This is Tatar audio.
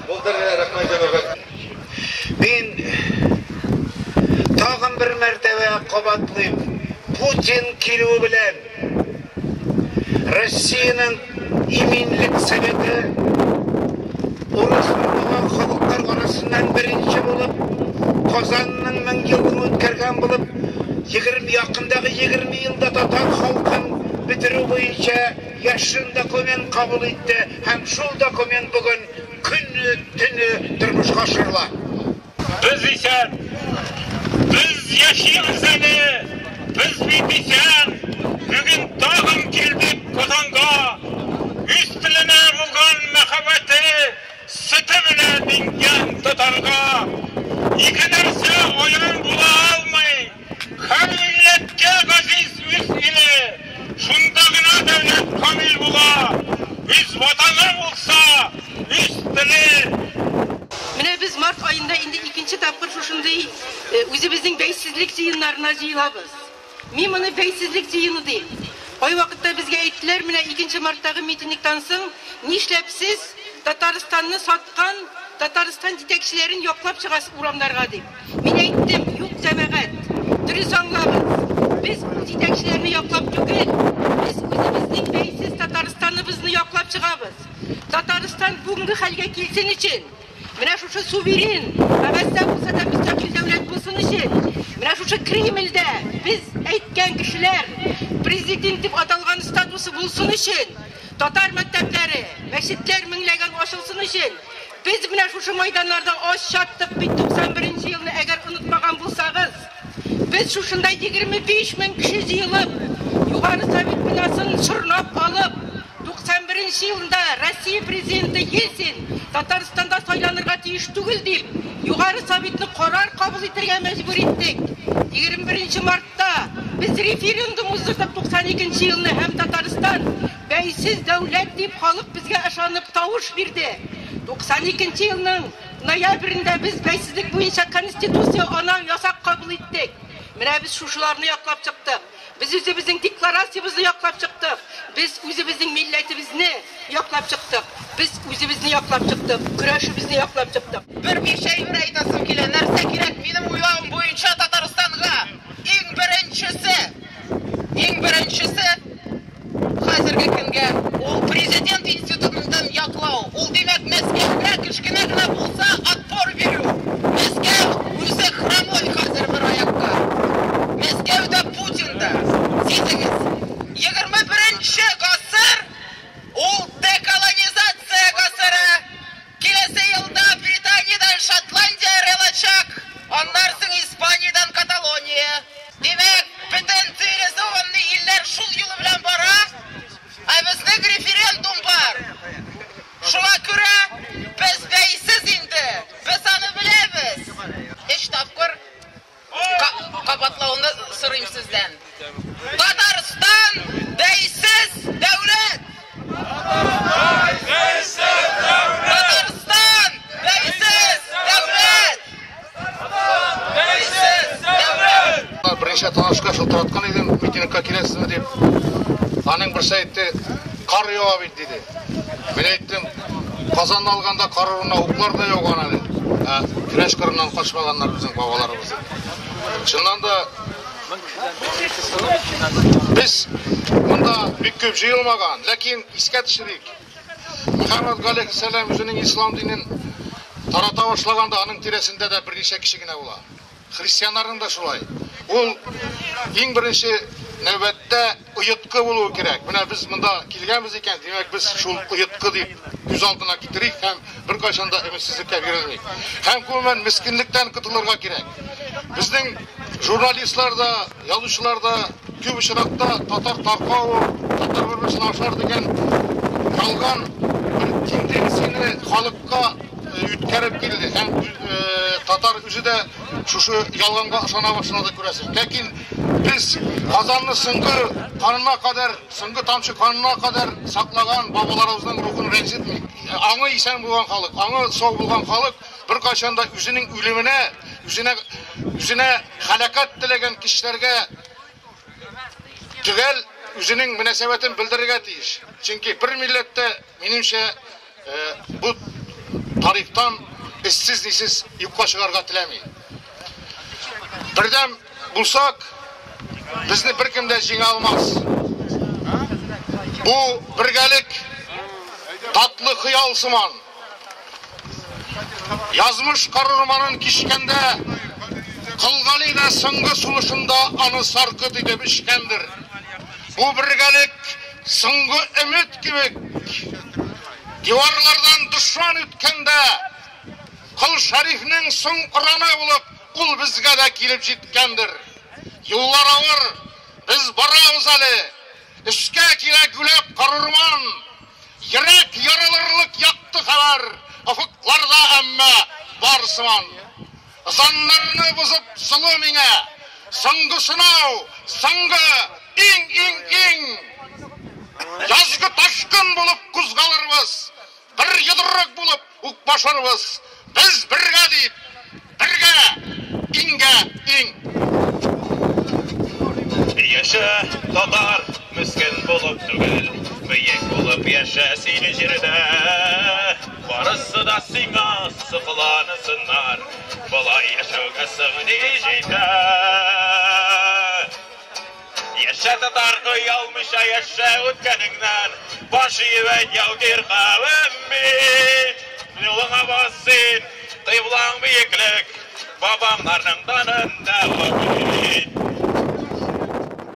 Булдыр, рәхмәт, җәмәгать. Мин тагын бер мәртәбә кабатлыйм. Путин килүе белән Россиянең иминлек советы урыс булмаган халыклар арасыннан беренче булып Казанның 1000 еллыгын үткәргән булып, 20 якындагы 20 елда татар халкын бетерү буенча яшерен документ кабул итте һәм шул документ бүген көне төне тормышка ашырыла. Без исән! Без яшибез әле! Без бит исән! Бүген тагын килдек Казанга! Үз теленә булган мәхәббәте сөте белән иңгән татарга! Ике нәрсә аян була алмый, һәр милләткә газиз үз иле, шунда гына дәүләт камил була, үз ватаны булса, үз теле. Менә без март аенда инде икенче тапкыр шушындый үзебезнең бәйсезлек җыеннарына җыелабыз. Мин моны бәйсезлек җыены дим. Кайвакытта безгә әйттеләр, менә 2 марттагы митингтан соң, нишләп сез Татарстанны саткан Татарстан җитәкчеләрен яклап чыгасыз урамнарга дип. Мин әйттем, юк, җәмәгать, дөрес аңлагыз. Без ул җитәкчеләрне яклап түгел, без үзебезнең бәйсез Татарстаныбызны яклап чыгабыз. Татарстан бүгенге хәлгә килсен өчен, менә шушы суверен, кәгазьдә булса да мөстәкыйль дәүләт булсын өчен, менә шушы Кремльдә без әйткән кешеләр президент дип аталган статусы булсын өчен, татар мәктәпләре, мәчетләр меңләгән ачылсын өчен, без менә шушы майданнарда ач чаттык бит 91 елны, әгәр онытмаган булсагыз. Без шушында 25 мең кеше җыелып, Югары Совет бинасын чорнап алып, 91 елында Россия президенты Ельцин Татарстанда сайланырга тиеш түгел дип, Югары Советны карар кабул итәргә мәҗбүр иттек. 21 мартта без референдум уздырдык 92 елны һәм Татарстан бәйсез дәүләт дип халык безгә ышанып тавыш бирде. 92 елның ноябрендә без бәйсезлек буенча конституция ана ясак кабул иттек. Менә без шушыларны яклап чыктык. Без үзебезнең декларациябезне яклап чыктык. Без үзебезнең милләтебезне яклап чыктык. Без үзебезне яклап чыктык. Көрәшебезне яклап чыктык. Берничә әйбер әйтәсем килә. Нәрсә кирәк минем уйлавым буенча Татарстанга? Иң беренчесе, иң беренчесе хәзерге көнгә ул президент институтын яклау. Ул димәк Мәскәүгә кечкенә генә булса отпор бирү. Мәскәү үзе хромой хәзер бер аякка. Мәскәүдә Путин да. Сизегез. 21 гасыр ул деколонизация гасыры. Киләсе елда Британиядән Шотландия аерылачак, аннан соң Испаниядән Каталония. Димәк, бөтен цивилизованный илләр шул юлы белән бара, ә безнең референдум бар. Шуңа күрә без бәйсез инде, без аны беләбез. Өч тапкыр кабатлауны сорыйм сездән. Татарстан бәйсез дәүләт! Татарстан бәйсез дәүләт! Бәйсез дәүләт! Берничә танышка шылтыраткан идем, митингка киләсезме дип. Аның берсе әйтте, кар ява бит диде. Мин әйттем, Казанны алганда кар урынына уклар да яуган әле. Ә көрәш кырыннан качмаганнар безнең бабаларыбыз. Чыннан да без монда бик күп җыелмаган, ләкин искә төшерик. Мөхәммәд галәйһиссәлам үзенең ислам динен тарата башлаганда аның тирәсендә дә берничә кеше генә була. Христианнарның да шулай. Ул иң беренче нәүбәттә оеткы булуы кирәк. Менә без монда килгәнбез икән, димәк без шул оеткы дип күз алдына китерик һәм беркайчан да өметсезлеккә бирелмик. Һәм гомумән мескенлектән котылырга кирәк. Безнең журналистлар да, язучылар да күп очракта татар таркау, татар бер-берсен ашар дигән ялган бер тенденцияне халыкка үткәреп килде. Һәм татар үзе дә шушы ялганга ышана башлады күрәсең. Ләкин без Казанны соңгы канына кадәр, соңгы тамчы канына кадәр саклаган бабаларыбызның рухын рәнҗетмик. Аңы исән булган халык, аңы сау булган халык беркайчан да үзенең үлеменә, үзенә үзенә һәлакәт теләгән кешеләргә төгәл үзенең мөнәсәбәтен белдерергә тиеш. Чөнки бер милләттә, минемчә, бу Тарихтан эзсез-нисез юкка чыгарга теләми. Бердәм булсак, безне беркем дә җиңә алмас. Бу бергәлек татлы хыял сыман. Язмыш карурманын кичкәндә, Кол Гали дә соңгы сулышында аны саркыт итеп эчкәндер. Бу бергәлек соңгы өмет кебек. Диварлардан дошман үткәндә, Кол Шәрифнең соң ораны булып, ул безгә дә килеп җиткәндер. Юллар авыр, без барабыз әле. Өскә килә гүләп карурман. Йөрәк ярылырлык якты хәбәр, офыкларда әмма бар сыман. Ызаннарны бозып золым иңә. Соңгы сынау, соңгы, иң-иң-иң. Язгы ташкын булып кузгалырбыз, бер йодрык булып укмашырбыз. Без бергә дип, бергә, иңгә иң. Яшә, татар, мескен булып түгел, бөек булып яшә син җирдә. Барысы да сиңа соклансыннар, болай яшәүгә соң ни җитә? Яшә, татар, оялмыйча яшә үткәнеңнән, баш иеп әйт, яугир кавем мин. Юлыңа бас син, кыйблаң биеклек, бабаңнарның данын дәвам ит.